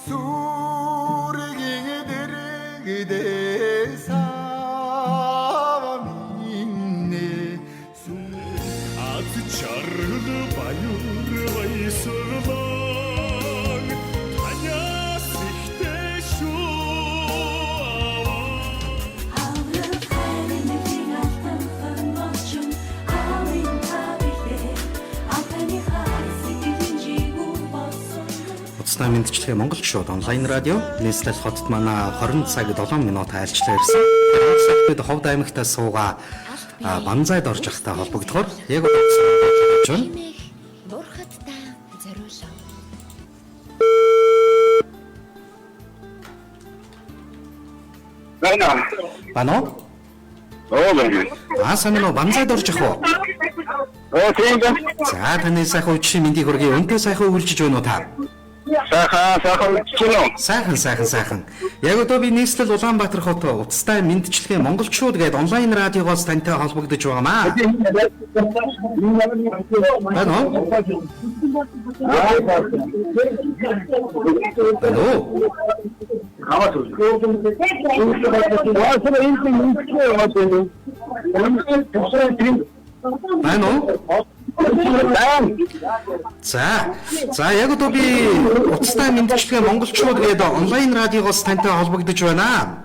Сүргийн дэрэгдээ сава минь Аз жаргал баяр баясгалан танаас ихтэй шүү. Аврал хайрын алтан мочин аавын тавилээ алтаны хай сэтгэлийн жигүү болсон. Утасны мэндчилгээ Монголчууд онлайн радио нийслэл хотод манай 20 цаг 7 минут айлчлаа ирсэн. Тэр бид Ховд аймагтаа суугаа Банзайд орж ахтай холбогдохоор яг одоо болж байна. Химээх бурхад та зориулав. Байна. Бано? Оо байна. Аа сайн уу, Банзайд орж ах уу? Оо тийм байна. За, таны сайхан үдшийн мэндийг хүргэе. Өнтэй сайхан үйлчиж байна уу та? Сайхан сайхан үдчихэж байна уу? Сайхан сайхан сайхан. Яг одоо би нийслэл Улаанбаатар хот утастай мэндчилгээ Монголчууд гээд онлайн радиогоос тантай холбогдож байгаамаа. Бано? Бано? Байна уу? За. За, яг одоо би утастай мэндчилгээ Монголчууд гээд онлайн радиогоос тантай холбогдож байна.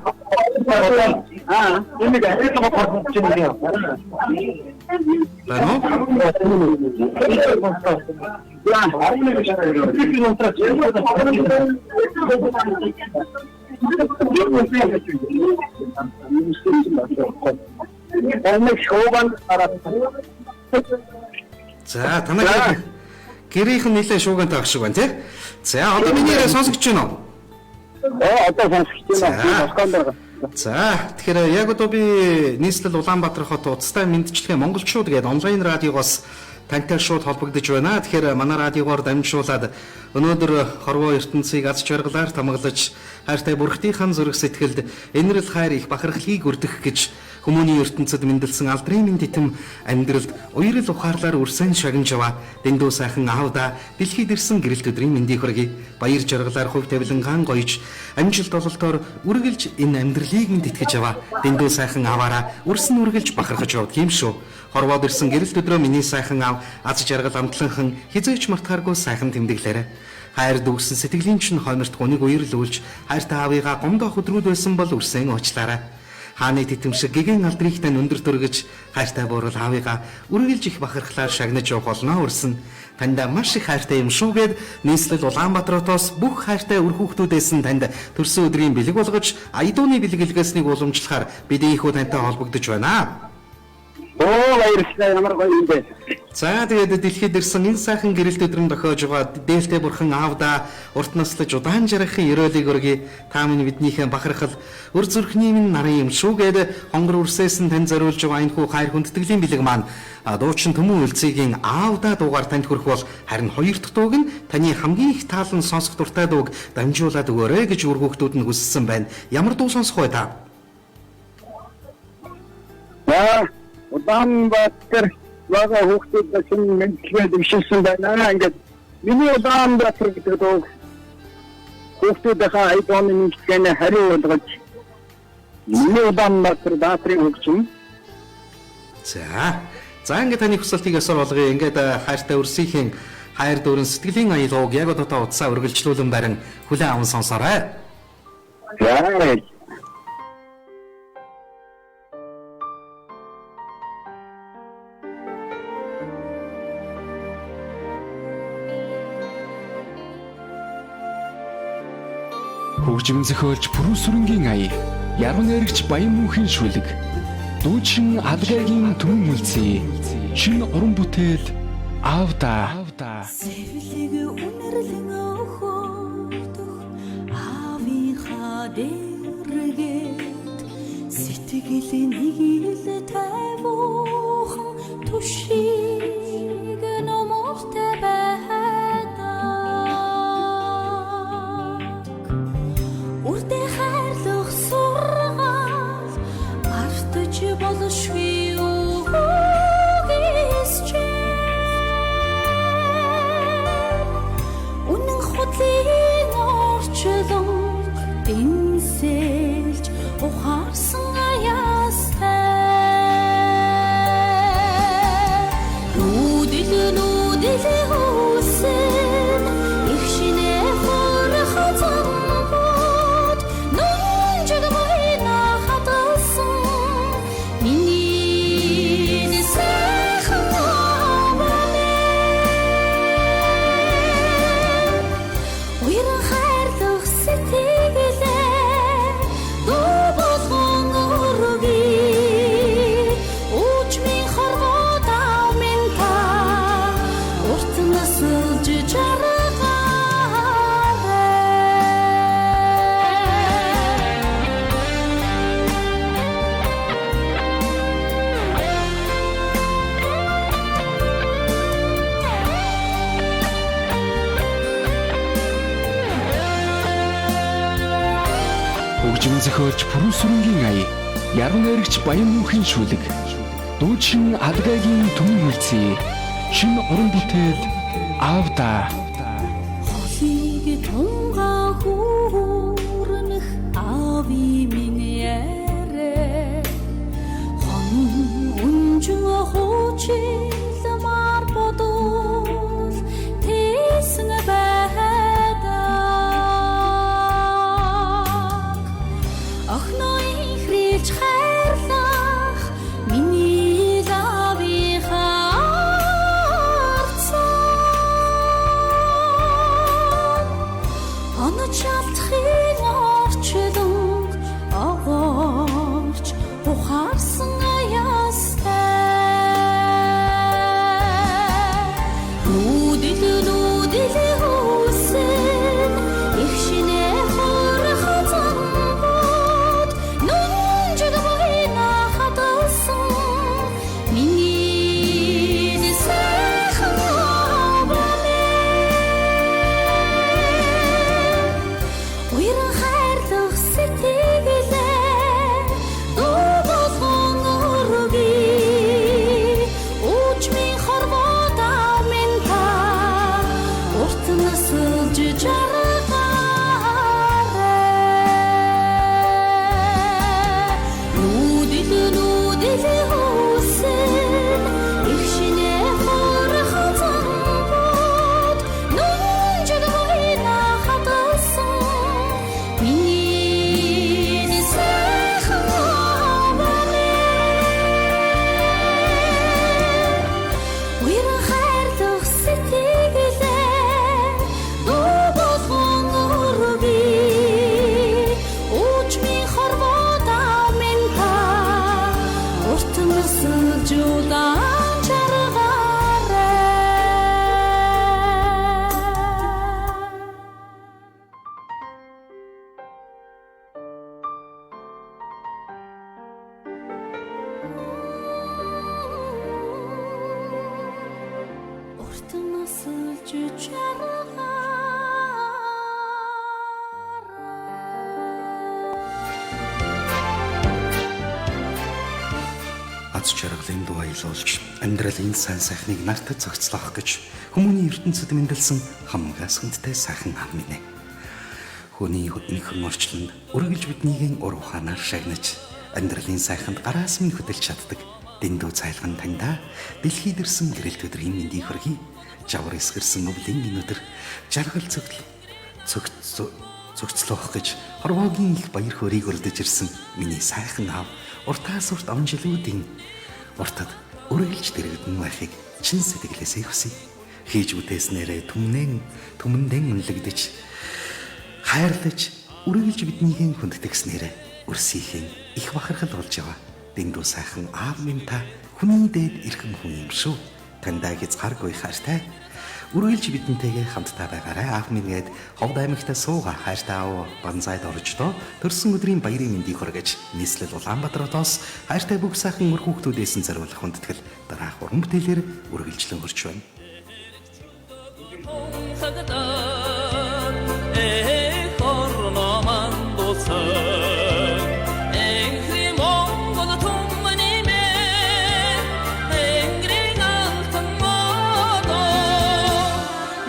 Байна уу? За, танай гэрийнх нь нэлээ шуугантай ах шиг байна тий. За, одоо миний яриа сонсогдож байна уу? Одоо сонсогдож байна. Би Москванд байгаа. За, тэгэхээр яг одоо би нийслэл Улаанбаатар хот утастай мэндчилгээ Монголчууд гээд онлайн радиогоос тантай шууд холбогдож байна. Тэгэхээр манай радиогоор дамжуулаад өнөөдөр хорвоо ертөнцийг аз жаргалаар тамгалаж хайртай бүрхтийнхэн зүрх сэтгэлд энэрл хайр их бахархлыг өрдөх гэж хүмүүний ертөнцид мэндэлсэн алдрын мэнд итэм амьдралд уярл ухаарлаар үрсэн шагнаж яваа дэндүү сайхан аавда дэлхийд ирсэн гэрэлт өдрийн мэндийг хүргэе. Баяр жаргалаар хувь тавилангаан гоёж амжилт ололтоор үргэлж энэ амьдралыг мэнд итгэж яваа дэндүү сайхан аваараа үрсэн үргэлж бахархаж явдаг юм шүү. Хорвоод ирсэн гэрэлт өдрөө миний сайхан аав аз жаргал амтланхан хизээч мартахааргүй сайхан тэмдэглээрэй. Хайр дүүгсэн сэтгэлийн чинь хойморт гуниг уярлуулж хайртай аавыгаа гомдоох өдрүүд байсан бол үрсэн уучлаарай. Хааны тэтэмшиг шиг гэгэн алдрыг тань өндөр төргөж хайртай буурал аавыгаа үргэлж их бахархлаар шагнаж явах болно үрсэн. Танд маш их хайртай юм шүү гэд нийслэл Улаанбаатар хотоос бүх хайртай үр хүүхдүүдээс нь танд төрсөн өдрийн бэлэг болгож аядууны бэлгэлгээснийг уламжлахаар бид ийхүү тантай холбогдож байна. Оо баярлалаа. Ямар гоё юм бэ. За, тэгээд дэлхийд ирсэн энэ сайхан гэрэлт өдрөн дохиож байгаа дээлтэй бурхан аавда урт наслаж удаан жаргахын ерөөлийг өргөе. Та минь биднийхээ бахархал өр зүрхний минь нарын юм шүү гээд хонгор үрсээс нь тань зориулж байгаа энэхүү хайр хүндэтгэлийн бэлэг маань дуучин Төмөн Үлзийгийн аавда дуугаар танд хүрэх бол харин хоёр дахь дууг нь таны хамгийн их таалан сонсох дуртай дууг дамжуулаад өгөөрэй гэж үр хүүхдүүд нь хүссэн байна. Ямар дуу сонсох вэ та? За, Улаанбаатар бага хүүхдүүд шинэ мэдлэгээ дэвшилсэн байна. Ингээд миний Улаанбаатар гэдэг дууг хүүхдүүдийнхээ аяд оны мэдлэгээний хариу болгож миний Улаанбаатар даатрын хөгжим. За. За, ингээд таны хүсэлтийг ёсоор болгоё. Ингээд хайртай өрсийнхээ хайр дүүрэн сэтгэлийн аялгауг яг одоо утсаа үргэлжлүүлэн барин хүлээн аван сонсоорой. За. Хөгжим зохиолч Пүрүсүрэнгийн ая, яруу найрагч Баян мөнхийн шүлэг, дүүчин Алгайгийн Төмөн Үлзий, шинэ уран бүтээл Аавда. Сэвлэг үнэрлэн өхөрдөх аавынхаа дэргэд сэтгэл нэг ил тайвуухан түшиг номортой байдаг. Үрдэ хайрлах сургаал мартаж болшгүй үгээс. Үнэн худлын Орчлон дэнсэлж ухаарсан аястай. Нүдэл нүдэл хүсэн их шинэ хорох зангууд нүнжиг буйна хадгалсан миний сайхан амаа. Уяран хайрлах сэтгэлээ дуу болгон өргөе. Үуч минь хорвоо дав минь та урт насалж жаргаарай. Хөгжим зохиолч Пүрүсүрэнгийн ая, Яруу найрагч Баян мөнхийн шүлэг, дуучин Алгайгийн түмэн үлзий, шинэ уран бүтээл Аавда. Холыг тунгаа хүүрнэх аавын минь яриа. Хон үнжин хуучлмаар бодвол тэсэн байдаг. Охиноо ихрэлж хайрлах миний лавийн харцаа. Онож алдахын орчлонг огоорч ухаарсан аястай. Нүдэл нүдэл хүсэн их шинэ хорох зангууд нүнжиг буйна хадгалсан миний сайхан амаа. Уяран хайрлах сэтгэлээ дуу болгон өргөе. Үуч минь хорвоо дав минь та урт насалж жаргаарай. Нүдэл нүдэл хүсэн их шинэ хорох зангууд нүнжиг буйна хадгалсан миний сайхан амаа. Уяран хайрлах сэтгэлээ дуу болгон өргөе. Үуч минь хорвоо дав минь та урт насалж удаан жаргаарай. Урт насалж жаргаарай. Аз жаргалын дуу аялуулж, амьдралын сайн сайхныг нартад зохицлоох гэж хүмүүний ертөнцид мэндэлсэн хамгаас хүндтэй сайхан ам минь ээ. Хүний энхэн орчлонд үргэлж биднийг ур ухаанаар шагнаж, амьдралын сайханд гараас минь хөдөлж чаддаг дэндүү цайлган таньда дэлхийд ирсэн гэрэлт өдрийн мэндийг хүргэе. Жавар эсгэрсэн өвлийн энэ өдөр жаргал цогцлоох гэж хорвоогийн их баяр хөөргийг өрдөж ирсэн миний сайхан аав уртаас урт он жилүүдийн уртад үргэлж дэрэгдэн байхыг чин сэтгэлээсээ хүсье. Хийж бүтээснээрээ түмэндэн үнэлэгдэж хайрлаж үргэлж биднийхэн хүндэтгснээрээ өрсийнхээ их бахархал болж яваа. Дэндүү сайхан аав минь та хүний дээд эрхэм хүн юм шүү. Таньдаа хязгааргүй хайртай. Үргэлж бидэнтэйгээ хамтдаа байгаарай. Аав минь гээд Ховд аймагта сууга хайртай аав Банзайд орждоо төрсөн өдрийн баярын мэндийг хүргэж нийслэл Улаанбаатар хотоос хайртай бүх сайхан үр хүүхдүүдээс нь зориулах хүндэтгэл дараах уран бүтээлээр үргэлжлэн хүрч байна.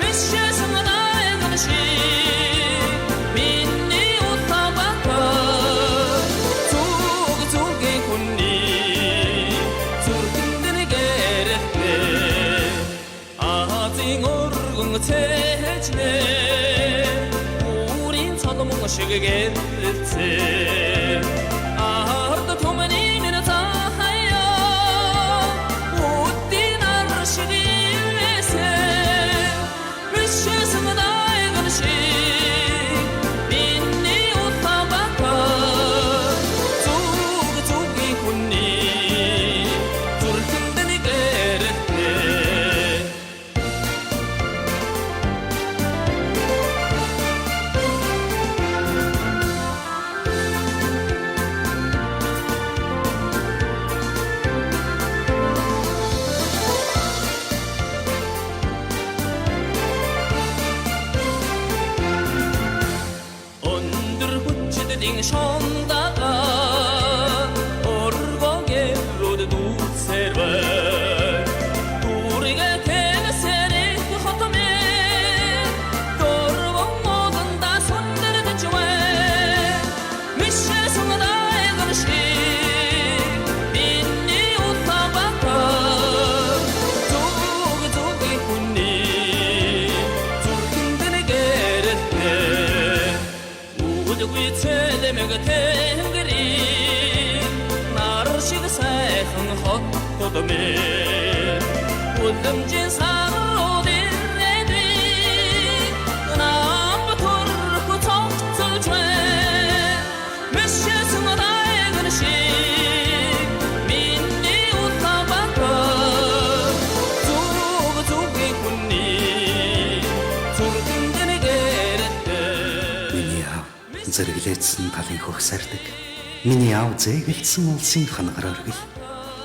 Мишсэн найган шиг Ээжнэ Бүрийн цолмон шиг гэрэлцээ Ард түмний минь цахаяа Үдийн нар шиг ивэсэн Мишсэн дайган шиг Миний Улаанбаатар Зүг зүгийн хүний зүрхэнд нэг гэрэлтнэ. Өндөр хүчдэн шондага Оргогэлүүд дүүцээр бай Дүргээ тэнсэрэх хот минь Дөрвөн модонда сүндэрдэж бай Мишсэн дайган шиг Миний Улаанбаатар Зүг зүгийн хүний зүрхэнд нэг гэрэлтнэ. Үлгүй цэлмэг тэнгэрийн нар шиг сайхан хотод минь Үлэмжийн сарууд ирээдүй нам төрхө цогцолж байна Мишсэн дайган шиг миний Улаанбаатар Зүг зүгийн хүний зүрхэнд нэг гэрэлтнэ. Миний аав зэрэглээдсэн талын хөх сардаг. Миний аав зээгэлдсэн улсын хангар оргил.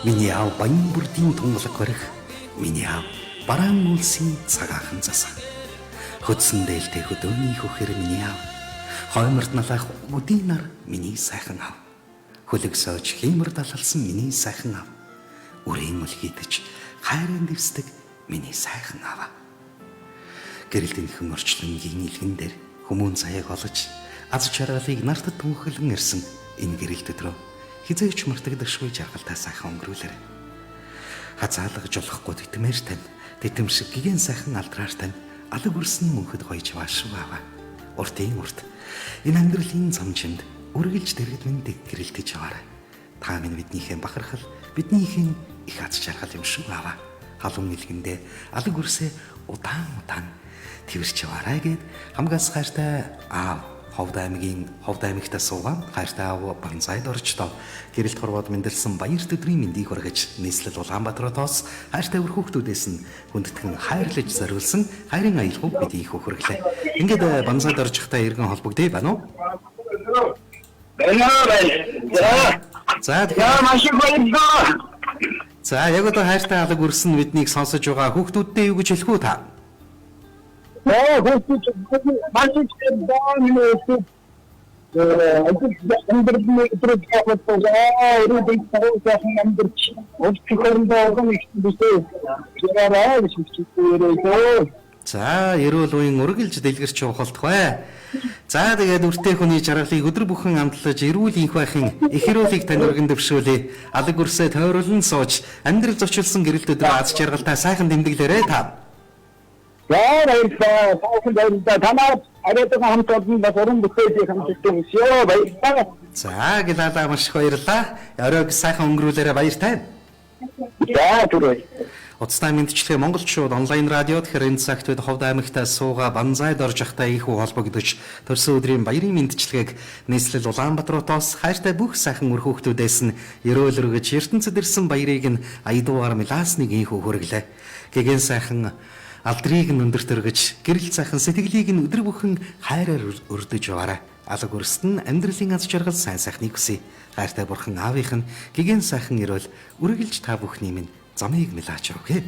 Миний аав баян бүрдийн тунгалаг барих. Миний аав бараан улсын цагаахан засах. Хөдсөн дээлтэй хөдөөний хөхөр миний аав. Хойморт налаах үдийн нар миний сайхан аав. Хөлөг сойж хиймэр далалсан миний сайхан аав. Үрийн үл хийдэж хайрын дэвсдэг миний сайхан аав. Гэрэлтэн хэн орчлонгийн илгэн дээр хүмүүн заяаг олож аз жаргалыг нартад түнхэлэн ирсэн энэ гэрэлт өдрөө хизээч мартагдашгүй жаргалтай сайхан өнгөрүүлээрэй. Хазаалгаж болохгүй тэтмээр тань тэтэм шиг гигэн сайхан алдраар тань алаг үрсэн мөнхөд гоёж вашв аваа. Уртын урт энэ амьдралын зам чимд үргэлж дэргэд минь дэг гэрэлтэж яваарай. Та минь биднийхээ бахархал биднийхэн их аз жаргал юм шүү аваа. Халуун илгэндээ алаг үрсээ удаан удаан тэрч яваарай гэд хамгаас хайртай аав Ховд аймгийн Ховд аймагт суугаа хайртай аав Банзайд орчдоо гэрэлт хорвоод мэндэлсэн баяр өдрийн мэндийг хүргэж нийслэл Улаанбаатар хотоос хайртай үр хүүхдүүдээс нь хүндэтгэн хайрлаж зориулсан хайрын аялгау бидний их хүргэлээ. Ингээд Банзайд орчихтой иргэн холбогдъё байна уу? Байна байна. За. За За маш их баярлалаа. За яг одоо хайртай алаг үрсэн биднийг сонсож байгаа хүүхдүүддээ юу гэж хэлэх үү та? Оо хүүхдүүд маш их баярлалаа. Миний хүүхдүүд амьдралын өдрүүд явуулсан. Өрөөд сайхан амьдарч улс төрөндөө ургам их бүсээ яраарай гэж хэлчихлээ. За, эрүүл үеийн үргэлж дэлгэрч явах болтугай. За, тэгээд үртэй хүний жаргалыг өдөр бүхэн амтлаж эрүүл инх байхын их эрүүлийг тань өргөн дэвшүүлье. Алаг үрсээ тойруулан сууж амьдрал зочилсан гэрэлт өдрөө аз жаргалтай сайхан тэмдэглээрэй та. За баярлалаа. Сайхан баярлалаа. Танаар ариутгаа хамт олон бас уран бүтээлийг хамтдаа хүсье. Баярлалаа. За, гэлалаа маш их баярлалаа. Оройг сайхан өнгөрүүлээрэй баяртай. За түр. Утастай мэндчилгээ Монголчууд онлайн радио тэгэхээр энэ цагт бид Ховд аймагтаа суугаа Банзайд орж явахдаа их холбогдож төрсөн өдрийн баярын мэндчилгээг нийслэл Улаанбаатар хотоос хайртай бүх сайхан үр хүүхдүүдээс нь ерөөл өргөж ертөнцид ирсэн баярыг нь аядуугаар меласныг инхүү хүргэлээ. Гэгэн сайхан алдрыг нь өндөрт өргөж гэрэл сайхан сэтгэлийг нь өдөр бүхэн хайраар өрдөж яваарай. Алаг өрсөд нь амьдралын аз жаргал сайн сайхныг хүсье. Хайртай бурхан аавынх нь гэгэн сайхан ерөөл үргэлж та бүхний минь замыг мэлаач өгье.